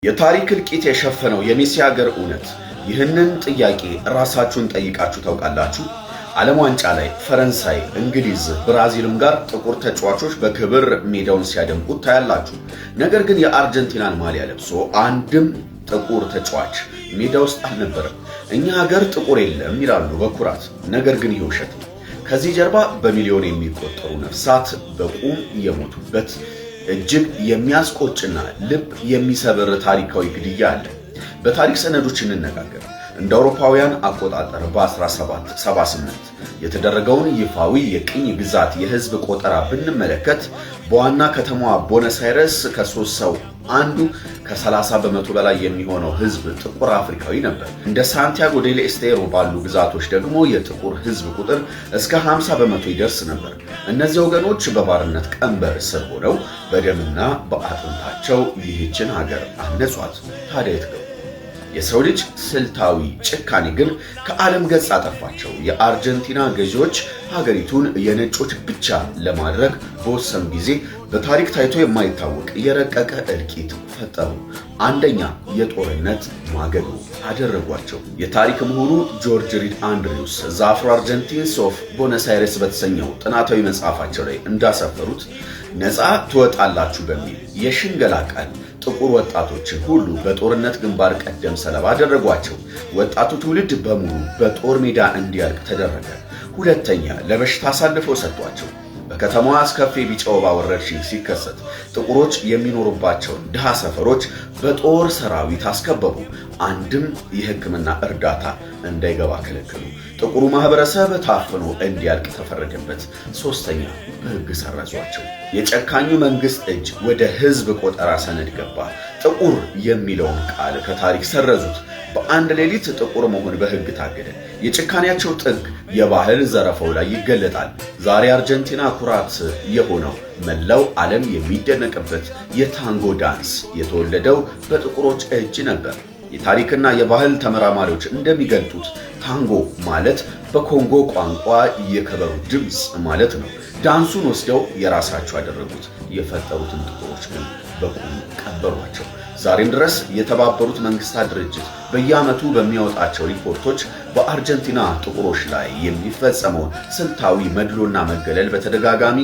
የታሪክ እልቂት የሸፈነው የሜሲ ሀገር እውነት። ይህንን ጥያቄ ራሳችሁን ጠይቃችሁ ታውቃላችሁ? ዓለም ዋንጫ ላይ ፈረንሳይ፣ እንግሊዝ፣ ብራዚልም ጋር ጥቁር ተጫዋቾች በክብር ሜዳውን ሲያደምቁት ታያላችሁ። ነገር ግን የአርጀንቲናን ማሊያ ለብሶ አንድም ጥቁር ተጫዋች ሜዳ ውስጥ አልነበረም። እኛ ሀገር ጥቁር የለም ይላሉ በኩራት። ነገር ግን ይህ ውሸት ነው። ከዚህ ጀርባ በሚሊዮን የሚቆጠሩ ነፍሳት በቁም የሞቱበት እጅግ የሚያስቆጭና ልብ የሚሰብር ታሪካዊ ግድያ አለ። በታሪክ ሰነዶች እንነጋገር። እንደ አውሮፓውያን አቆጣጠር በ1778 የተደረገውን ይፋዊ የቅኝ ግዛት የህዝብ ቆጠራ ብንመለከት በዋና ከተማዋ ቦነስ አይረስ ከሶስት ሰው አንዱ፣ ከ30% በላይ የሚሆነው ህዝብ ጥቁር አፍሪካዊ ነበር። እንደ ሳንቲያጎ ዴል ኤስቴሮ ባሉ ግዛቶች ደግሞ የጥቁር ህዝብ ቁጥር እስከ 50% ይደርስ ነበር። እነዚህ ወገኖች በባርነት ቀንበር ስር ሆነው በደምና በአጥንታቸው ይህችን ሀገር አነጿት። ታዲያ የት ገቡ? የሰው ልጅ ስልታዊ ጭካኔ ግን ከዓለም ገጽ አጠፋቸው። የአርጀንቲና ገዢዎች ሀገሪቱን የነጮች ብቻ ለማድረግ በወሰኑ ጊዜ በታሪክ ታይቶ የማይታወቅ የረቀቀ እልቂት ፈጠሩ። አንደኛ፣ የጦርነት ማገዶ አደረጓቸው። የታሪክ ምሁሩ ጆርጅ ሪድ አንድሪውስ The Afro Argentines of Buenos Aires በተሰኘው ጥናታዊ መጽሐፋቸው ላይ እንዳሰፈሩት ነፃ ትወጣላችሁ በሚል የሽንገላ ቃል ጥቁር ወጣቶችን ሁሉ በጦርነት ግንባር ቀደም ሰለባ አደረጓቸው። ወጣቱ ትውልድ በሙሉ በጦር ሜዳ እንዲያልቅ ተደረገ። ሁለተኛ፣ ለበሽታ አሳልፈው ሰጧቸው። በከተማዋ አስከፊ ቢጫ ወባ ወረርሽኝ ሲከሰት ጥቁሮች የሚኖሩባቸውን ድሃ ሰፈሮች በጦር ሰራዊት አስከበቡ። አንድም የሕክምና እርዳታ እንዳይገባ ከለከሉ። ጥቁሩ ማህበረሰብ ታፍኖ እንዲያልቅ ተፈረደበት። ሶስተኛ፣ በሕግ ሰረዟቸው። የጨካኙ መንግስት እጅ ወደ ህዝብ ቆጠራ ሰነድ ገባ። ጥቁር የሚለውን ቃል ከታሪክ ሰረዙት። በአንድ ሌሊት ጥቁር መሆን በሕግ ታገደ። የጭካኔያቸው ጥግ የባህል ዘረፋው ላይ ይገለጣል። ዛሬ አርጀንቲና ኩራት የሆነው፣ መላው ዓለም የሚደነቅበት የታንጎ ዳንስ የተወለደው በጥቁሮች እጅ ነበር። የታሪክና የባህል ተመራማሪዎች እንደሚገልጡት ታንጎ ማለት በኮንጎ ቋንቋ የከበሮ ድምፅ ማለት ነው። ዳንሱን ወስደው የራሳቸው ያደረጉት፣ የፈጠሩትን ጥቁሮች ግን በቁም ቀበሯቸው። ዛሬም ድረስ የተባበሩት መንግስታት ድርጅት በየዓመቱ በሚያወጣቸው ሪፖርቶች በአርጀንቲና ጥቁሮች ላይ የሚፈጸመውን ስልታዊ መድሎና መገለል በተደጋጋሚ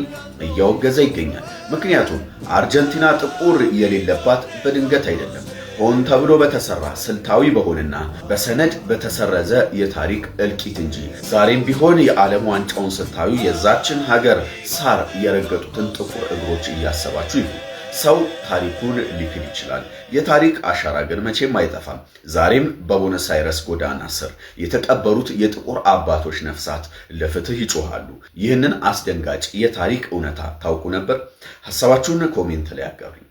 እያወገዘ ይገኛል። ምክንያቱም አርጀንቲና ጥቁር የሌለባት በድንገት አይደለም። ሆን ተብሎ በተሰራ፣ ስልታዊ በሆነና በሰነድ በተሰረዘ የታሪክ እልቂት እንጂ። ዛሬም ቢሆን የዓለም ዋንጫውን ስታዩ የዛችን ሀገር ሳር የረገጡትን ጥቁር እግሮች እያሰባችሁ ይሁን። ሰው ታሪኩን ሊክድ ይችላል። የታሪክ አሻራ ግን መቼም አይጠፋም። ዛሬም በቦነስ አይረስ ጎዳና ስር የተቀበሩት የጥቁር አባቶች ነፍሳት ለፍትህ ይጮሃሉ። ይህንን አስደንጋጭ የታሪክ እውነታ ታውቁ ነበር? ሀሳባችሁን comment ላይ አጋሩኝ።